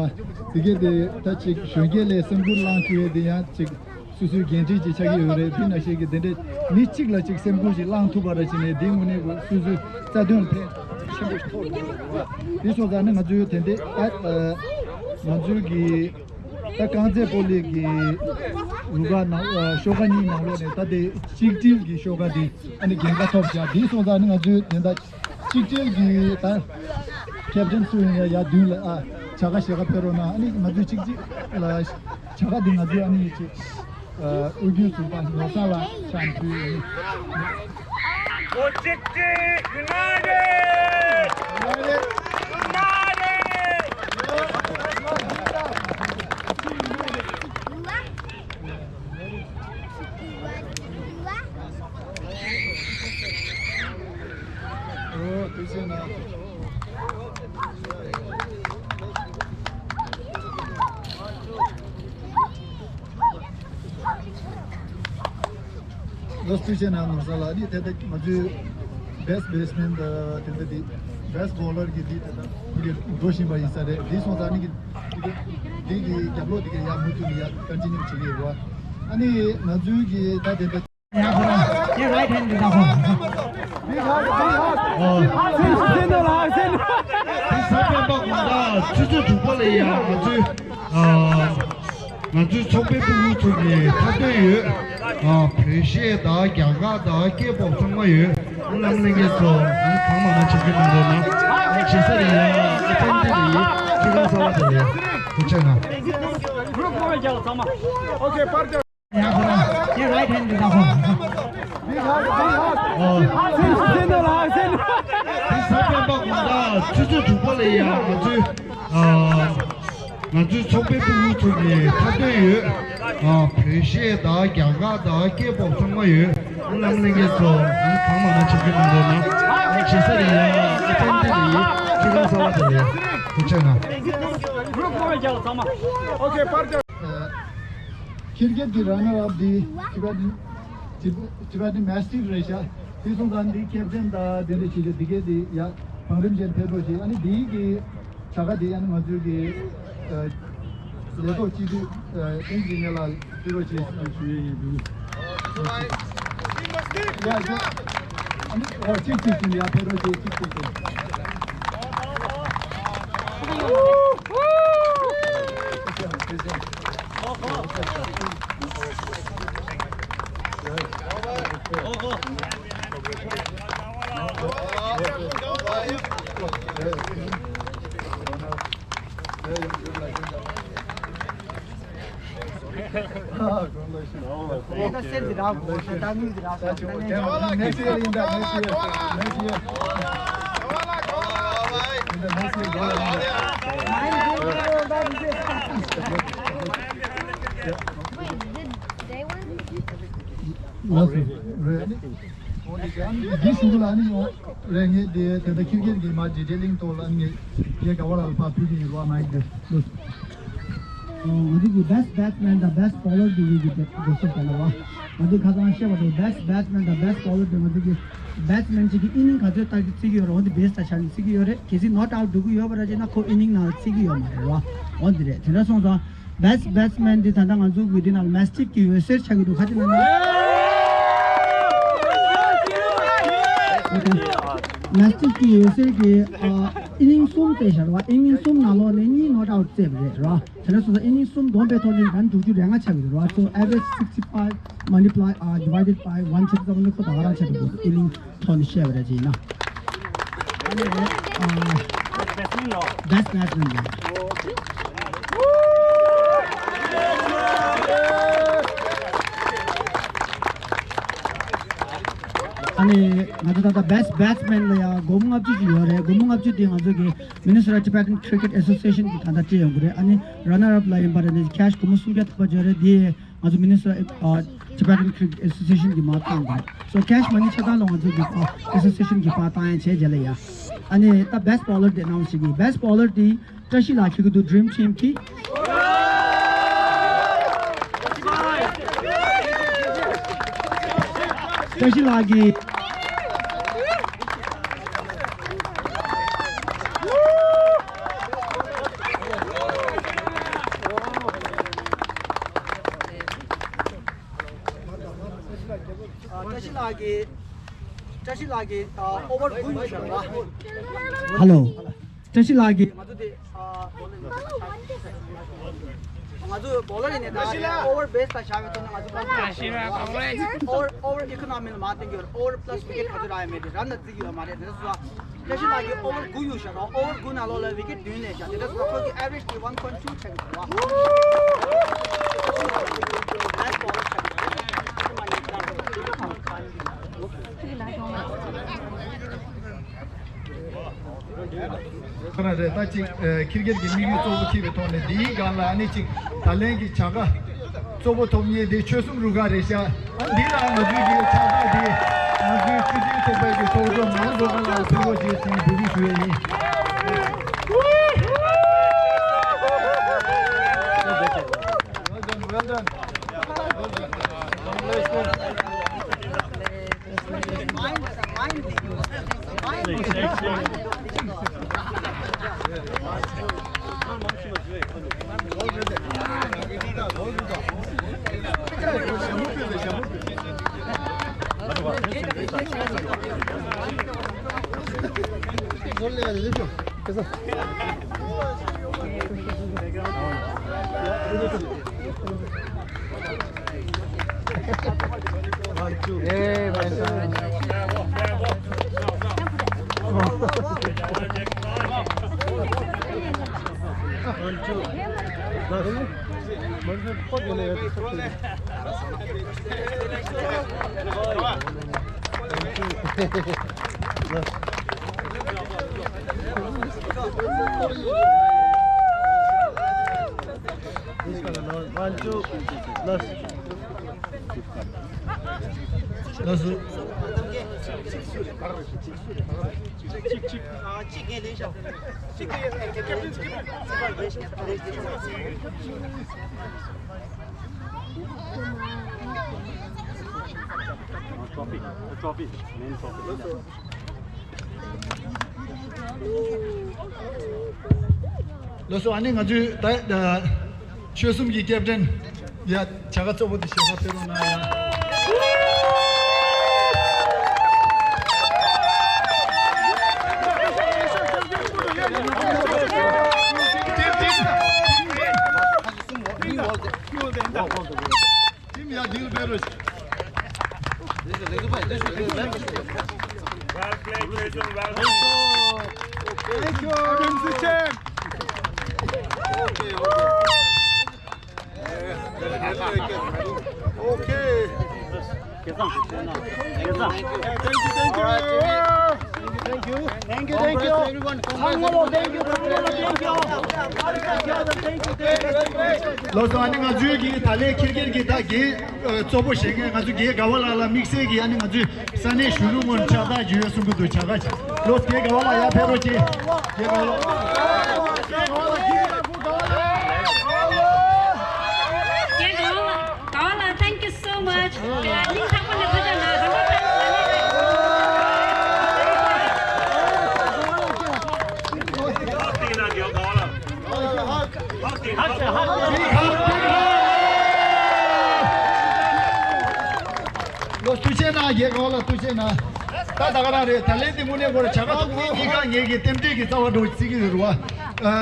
དེ་གས་དེ་ད་ཅིག་གཞོན་སྐྱེས་ལ་སེམས་ཁུར་བླངས་བཅུག་ཡས་དེ་ཡང་ཅིག་སོ་སོའི་འགན་འཁྲི་ཅིག་ཆགས་ཀྱི་ཡོད་རེད། དེ་ནང་བཞིན་གྱི་དེ་འདྲའི་མི་གཅིག་ལ་ཅིག་སེམས་ཁུར་ཅིག་བླངས་ཐུབ་པ་འདྲ་བྱས་ནས་དེའི་ངོས་ནས་སོ་སོའི་རྩ་དོན་ལ་ཕན་ཆེན་པོ་ཞིག་ཐོགས་ཡོད་རེད་བ། དེ་སོང་ཙང་ནི་ང་ཚོའི་དེ་འདྲའི་ད་ང་ཚོའི་གི་ད་རྐང་རྩེད་སྤོ་ལོའི་གི་རུ་ཁག་ནང་ཤོག་ཁག་གཉིས་ནང་ལོགས་ནས་ད་དེ་གཅིག་སྒྲིལ་གྱི་ཤོག་ཁག་དེ་ཨ་ནི་འགན་ཁག་ཐོབ་བཞག་དེ་སོང་ཙང་ནི་ང་ཚོའི་དེ་འདྲ་གཅིག་སྒྲིལ་གྱི་ད་ཁེབ་ཊན་སུ་ཡིན་ཡ་ཡ་མདུན་ལ་ཨ་བྱ་དགའ་ཞལ་དཀར་ཕུལ་རོགས་གནང་། ཨ་ནི་ང་ཚོའི་གཅིག་སྒྲིལ་ལ་བྱ་དགའ་འདི་ང་ཚོའི་ཨ་ནི་ཅིག་ཨ་དབུས་རྒྱུན་ཟུར་པ་ནོར་བཟང་ལགས་ཕྱག་ཕུལ་ཡིན། ལོ་སུ་ཆེ་ན་ནོར་ས་ལ་ནི་དེ་དག་ང་ཚོའི་ Best batsman དེ་འདྲ་དེ། Best bowler གི་དེ་དེ་འདྲ་ཁུར་གི་འགྲོ་བཞིན་པ་ཡིན་ས་རེད། དེ་སོང་ཙང་ནི་གི་དེ་གི་རྒྱབ་ལོགས་དེ་གི་ཡར་མུ་མཐུད་ནས་ཡར་ཀོན་ཊི་ནིའུ་བྱེད་ཀྱི་ཡོད་པ། ཨ་ནི་ང་ཚོའི་གི་ད་དེ་འདྲ། དེ་right hand དེ་ད་ཧོ། དེ་ས་སྤེན་པ་དགོང་དག་ཆུ་ཚོད་དྲུག་པ་ལ་ཡར་ང་ཚོའི་ཨ། ང་ཚོའི་ཚོགས་པའི་ཕྲུ་གུ་ཚོ་གི་འཁྲབ་སྟོན་ཡོད། ཨ། བོད་གཞས་དང་རྒྱ་གར་དང་ཀེ་པོབ་ཚང་མ་ཡོད། ཨ། ལམ་ལྷན་རྒྱས་ཚོ་ཨ་ནི་གང་མང་མང་བྱེད་ཀྱི་གནང་རོགས་གནང་། ཞེ་ས་རེད་ཡ། ཨ་ཅང་ཏི་རེད། ཁྱེད་རང་གསར་པ་དེ་རེད། ཐུགས་རྗེ་གནང་། དེ་right hand དེ་ད་ཧོ། དེ་ས་སྤེན་པ་དགོང་དག་ཆུ་ཚོད་དྲུག་པ་ལ་ཡར་ང་ཚོའི་ཨ། ང་ཚོའི་ཚོགས་པའི་ཕྲུ་གུ་ཚོ་གི་འཁྲབ་སྟོན་ཡོད། ཨ། བོད་གཞས་དང་རྒྱ་གར་དང་ཀེ་པོབ་ཚང་མ་ཡོད། ཨ། ལམ་ལྷན་རྒྱས་ཚོ་ཨ་ནི་གང་མང་མང་བྱེད་ཀྱི་གནང་རོགས་གནང་། ཞེ་ས་རེད་ཡ། ཨ་ཅང་ཏི་རེད། ཁྱེད་རང་གསར་པ་དེ་རེད། ཐུགས་རྗེ་གནང་། ཁྱི་རྒྱལ་གྱི་runner up དེ་Tibetan Tibetan Mastiff རེད་ཤག་དེ་སོང་ཙང་འདི་ཁེབ་ཏན་དང་དེ་འདྲ་བྱེད་ཀྱི་འདི་གས་དེ་ཡ་བང་རིམ་བཞིན་ཕེབས་རོགས་བྱེད། ཨ་ནི་འདི་གི་བྱ་དགའ་དེ་ཡང་ང་ཚོའི་གི་ལས་ཐོག་སྤྱི་འཐུས་ཨེན་ཇི་ནི་ཡར་ལ་སྤྲད་རོགས་བྱེད་ཞུ་ཡས་ཡིན། ཡ་ཡ། ཨ་ནི་ཨོ་གཅིག་གཅིག་གཅིག་ཡར་ཕེབས་རོགས་བྱེད། གཅིག་གཅིག་གཅིག Next year in the next year, next year. In the next year. Wait, did they win? Yes, sir. འདི་ཞུ་གི་ལ་ནི་ཡོང་རེད། ངས་དེ་དེ་ལྟར་ཁྱི་རྒན་གྱི་མ་ཇི་ཇེ་ལིང་ཏོ་ལ་ངས་རྒྱལ་དགའ་བ་ལ་ཕ་ཕུལ་གྱི་ཡིན་རོགས། མ་ཡིན་དེ་ལུས། ང་ཚོ་གི་best batsman དང་best bowler དེ་ཡིན་གྱི་དེ་དེ་སོ་སོ་ལ་བ། ང་ཚོ་ཁ་སང་བཤད་པ་དེ་best batsman དང་best bowler དེ་ང་ཚོ་གི་batsman གཅིག་གི་inning ག་ཚོད་ལྟར་གྱི་བརྩི་གི་ཡོད་རེད། འོ་འདི་base ལ་ཆ་ནས་བརྩི་གི་ཡོད་རེད། གལ་སྲིད་not out འགྲོ་གི་ཡོད་པ་ར་ཅེ་ན་ཁོ་inning ནང་ལ་བརྩི་གི་ཡོད་མ་རེད་བ། འོ་འདི་རེད། དེ་འདྲ་སོང་ཙང་best batsman དེ་ད་ལྟ་ང་ཚོ་གི་འདི་ནང་ལ་Mastiff གི་འོད་ཟེར་ཆགས་ཀྱི་འདུག་ཁ་ཅིག་ལ་ན། Mastiff གི་འོད་ཟེར་གི་inning གསུམ་བལྟས་ཤར་བ། inning གསུམ་ནང་ལོགས་ནས་གཉིས་not out བརྩིས་པ་རེད་ར། དེ་འདྲ་སོང་ཙང་inning གསུམ་བསྡོམས་པའི་ཐོག་ནས་run དྲུག་ཅུ་རེ་ལྔ་ཆགས་ཀྱི་རེད་བ། So average sixty five multiply uh divided by one བྱེད་ཙམ་ནི་ཁོ་ད་ག་རང་ཆགས་ཀྱི་འདུག inning ཐོག་ནས་བཤད་པ་རེད་ཅེ་ན། ཨ་ནི་ཨ་best batsman རོ། Best batsman རེད། ཨ་ནི་ང་ཚོ་ད་ལྟ་best batsman ལ་ཡང་སྒོར་མོ་ལྔ་བཅུ་ཅིག་ཡོད་རེད། སྒོར་མོ་ལྔ་བཅུ་དེ་ང་ཚོ་གི་Minnesota Tibetan Cricket Association གི་ད་ལྟ་སྤྲད་ཡོང་གི་རེད། ཨ་ནི་runner up ལ་ཡིན་པ་རེད་ནི་cash སྒོར་མོ་སུམ་བརྒྱ་ཐམ་པ་ཅིག་ཡོད་རེད། དེ་ང་ཚོ་Minnesota ཨ་Tibetan Cricket Association གི་མར་བཏང་དགོས། So cash money ཆ་ཚང་ལ་ང་ཚོ་གི་ཨ་Association གི་ཕར་བཏང་ཡ་བྱས་རྗེས་ལ་ཡ། ཨ་ནི་ད་best bowler དེ་གནང་ཞིག་གི best bowler དེ་བཀྲ་ཤིས་ལགས་ཁྱེད་ཀྱི་འདུག Dream Team གི། བཀྲ་ཤིས་ལགས་ཀྱི། བཀྲ་ཤིས་ལགས་ཀྱི། བཀྲ་ཤིས་ལགས་ཀྱི་ཨ་over དགུ་ཡོད་ཤག་ར། Hello བཀྲ་ཤིས་ལགས་ཀྱི། ང་ཚོ་དེ་ཨ་ང་ཚོ་bowler ཡིན་ནས་ད་over base ལ་བཞག་པའི་ཐོག་ནས་ང་ཚོ་over over economy ལ་མ་བརྟེན་གྱི་over plus wicket ག་ཚོད་རག་ཡོད་མེད་དེ་ར་ན་བརྩི་གི་ཡོད་མ་རེད། དེ་ཚོ་བཀྲ་ཤིས་ལགས་ཀྱི་over དགུ་ཡོད་ཤག་ར། over དགུ་ནང་ལོགས་ལ་wicket བདུན་ལས་ཤག་དེ་འདྲ་སོང་ཁོ་གི་average གི་one point two ཆགས་ཀྱི་འདུག་བ། ཁོ་རང་རེད་ད་ཅིག་ཁྱི་རྒན་གྱི་དམིགས་ཡུལ་གཙོ་བོ་ཁྱེར་བའི་ཐོག་ནས་འདིའི་སྒང་ལ་ཨ་ནི་ཅིག་ད་ལན་གྱི་བྱ་དགའ་གཙོ་བོ་ཐོབ་མཁན་དེ་ཆོལ་གསུམ་རུ་ཁག་རེད་ཤག་འདི་ལ་ང་ཚོའི་གི་ཕྱག་རྟགས་དེ་ང་ཚོའི་སྤྱི་འཐུས་ཚོགས་པའི་གི་ཚོགས་གཙོ་ངག་དབང་སྒྲོལ་དཀར་ལགས་ཕུལ་རོགས་ཞེས་ཞིང་འབོད་སྐུལ་ཞུ་ཡས་ཡིན། Well done, well done. Congratulations. One, two, last. Last. Trophy, trophy, main trophy. ལགས་སོ། ཨ་ནི་ང་ཚོའི་ད་ཆོལ་གསུམ་གྱི་ཀེབ་ཏན་ཡ་བྱ་དགའ་གཙོ་བོ་དེ་ཞལ་ཁ་ཕེབས་རོགས་གནང་ཡ། ཁྲིམས་ཡ་ལྡིང་ལ་འབད་རོགས། Well played, Jason. Well played. Thank you. Okay, okay. Okay. Thank you, thank you. Thank you, thank you. Thank you, thank you. Thank you, thank you. ལགས་སོ། ཨ་ནི་ང་ཚོའི་གི་ད་ལན་ཁིར་ཁིར་གི་ད་གི་གཙོ་བོ་བྱེད་མཁན་ང་ཚོ་རྒན་དགའ་བ་ལགས་ལ་དམིགས་བསལ་གྱི་ཨ་ནི་ང་ཚོའི་ས་གནས་གཞོན་ནུ་ངོས་ཕྱག་རྟགས་ཅིག་ཡོད་གསུང་གི་འདུག་བྱ་དགའ་ཅིག་ལོ་རྒན་དགའ་བ་ལགས་ཡར་ཕེབས་རོགས་གྱིས། རྒན་དགའ་བ་ལགས། རྒན་དགའ་བ་ལགས་དགའ་བ་ལགས། Thank you so much. སྙིང་ཐག་པ་ནས་ཐུགས་རྗེ་གནང་། རང་དགའ་ཐག་ཆོད། ལོ་ཐུགས་རྗེ་གནང་། རྒན་དགའ་བ་ལགས་ཐུགས་རྗེ་གནང་། ད་ད་ག་རང་རེད། ད་ལན་འདི་དངོས་གནས་ཁོ་ར་བྱ་དགའ་ཐོབ་མཁན་གཉིས་ཀ་ངེད་ཀྱི་རྟེན་འབྲེལ་གྱི་རྩ་བ་འགྲོ་བརྩི་གི་ཡོད་རེད་བ།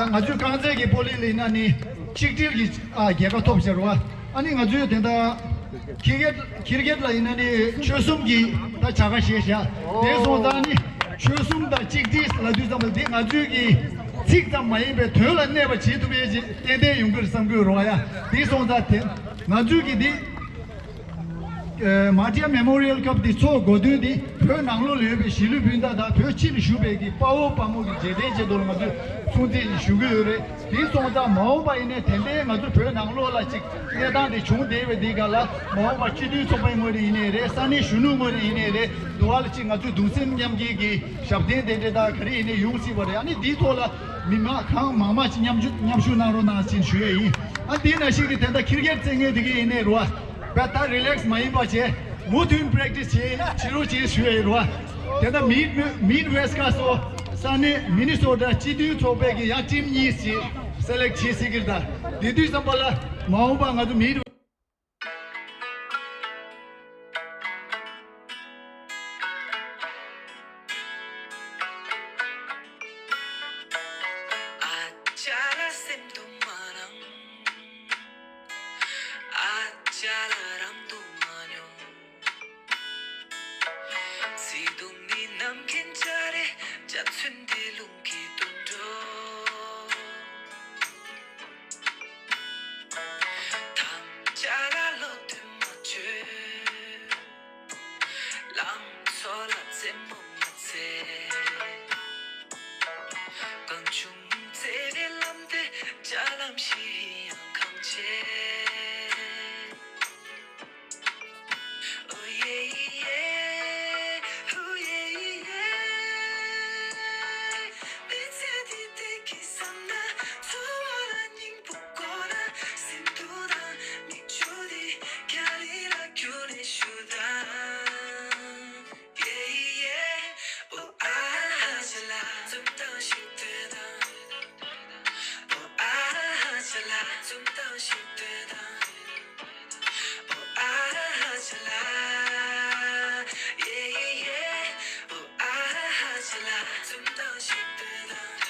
ང་ཚོའི་རྐང་རྩེད་ཀྱི་སྤོ་ལོ་ལ་ཡིན་ན་ནི་གཅིག་སྒྲིལ་གྱི་རྒྱལ་ཁ་ཐོབ་ཤར་བ། ཨ་ནི་ང་ཚོའི་དེ་འདྲ་ཁིར་ཀེད་ཁིར་ཀེད་ལ་ཡིན་ན་ནི་ཆོལ་གསུམ་གྱི་ད་བྱ་དགའ་བཞེས་བཞག་དེ་སོང་ཙང་ནི་ཆོལ་གསུམ་དང་གཅིག་སྒྲིལ་ལབ་དུས་ཙམ་པ་འདི་ང་ཚོའི་གི་ཚིག་ཙམ་མ་ཡིན་པའི་དོན་ལ་གནས་པ་བྱེད་ཐུབ་ཡས་ཅིག་ཏན་ཏན་ཡོང་གི་རེད་བསམ་གྱི་ཡོད་རེད་བ་ཡ། དེ་སོང་ཙང་དེ་ང་ཚོའི་གི་འདི་མ་ཊི་ཡ་མེ་མོ་རི་ཡལ་ཀབ་འདི་ཚོགས་དགོས་དོན་འདི་བོད་ནང་ལོགས་ལ་ཡོད་པའི་གཞིས་ལུས་སྤུན་ཟླ་དང་བོད་ཕྱི་ལ་བཞུགས་པའི་གི་དཔའ་བོ་དཔའ་མོ་གི་རྗེས་དྲན་ཆེད་དུ་ལ་ང་ཚོས་སྲུང་བརྩི་ཞུ་གི་ཡོད་རེད། དེ་སོང་ཙང་མ་འོངས་པ་ཡིན་ནའི་དེ་འདྲའི་ང་ཚོ་བོད་ནང་ལོགས་ལ་ཅིག་གནས་སྟངས་དེ་བྱུང་བསྡད་པའི་འདི་ག་ལ་མ་འོངས་པ་སྤྱི་མཐུན་ཚོགས་པའི་ངོས་ནས་ཡིན་ནའི་རེད། ས་གནས་གཞོན་ནུ་ངོས་ནས་ཡིན་ནའི་རེད། འདུ་བ་ལ་ཅིག་ང་ཚོས་གདུང་སེམས་མཉམ་སྐྱེད་ཀྱི་ཞབས་བརྟན་དེ་འདྲ་དང་ག་རེ་ཡིན་ནའི་ཡོང་སྲིད་པ་རེད། ཨ་ནི་འདིའི་ཐོག་ལ་མི་མང་གང་མང་མང་ཅིག་མཉམ་ཞུགས་མཉམ་ཞུགས་གནང་རོགས་གནང་ཞེས་ཞུ་ཡས་ཡིན། ཨ་དེ་ནང་བཞིན་གྱི་དེ་འདྲ་ཁིར་ཀེད་རྩེད་མཁན་དེ་གས་ཡིན་ནའི་རེད་བ། བས་ད་རི་ལེགས་མ་ཡིན་པ་བྱས་མུ་མཐུད་པྲེག་ཊི་སི་བྱེད་བྱེད་རོགས་བྱེད་ཞུ་ཡས་ཡིན་རེད་བ། དེ་ལྟར་མིད་མིད་ཝེ་སི་ཊི་ཁ་སོ་ས་གནས་མི་ནི་སོ་ཊ་སྤྱི་མཐུན་ཚོགས་པའི་གི་ཡང་ཊིམ་གཉིས་ཤིག་སེ་ལེག་ཊི་བྱེད་སྲིད་ཀྱི་རེད། ད་དེ་དུས་ཙམ་པ་ལ་མ་འོངས་པ་ང་ཚོ་མིད། ཨ་ཅག་ལ་སེམས་དུ་མ་རང་། ཨ་ཅག་ལ་རང་དུ་མ་མྱོང་། བརྩེ་དུང་ནི་ནམ་མཁའི་འཇའ་རིས། འཇའ་ཚོན་འདི་རླུང་གིས་འདོར་འགྲོ། ཐམས་ཅད་ལ་བློ་མཐུན་མ་བྱོས། ལང་ཚོ་ལ་རྩེད་མོ་མ་རྩེ། གང་བྱུང་བརྩེ་བའི་ལམ་དེ་འཇའ་ལམ་བཞིན་ཡང་གང་ཆེ། ཙུམ་དང་ཤིག་ཏེ་དང་། ཨོ་ཨ་ཧ་ཅ་ལ། ཙུམ་དང་ཤིག་ཏེ་དང་། ཨོ་ཨ་ཧ་ཅ་ལ། ཡེ་ཡེ་ཡེ། ཨོ་ཨ་ཧ་ཅ་ལ། ཙུམ་དང་ཤིག་ཏེ་དང་།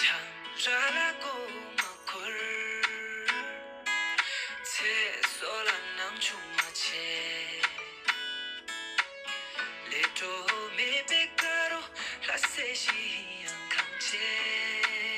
ཆང་ར་ལ་མགོ་མ་འཁོར། ཚེ་སྲོག་ལ་སྣང་ཆུང་མ་བྱེད། ལས་འཕྲོ་མེད་པའི་དཀར་རོ་ལྷ་སྲས་ཤིང་ཡང་གང་བྱེད།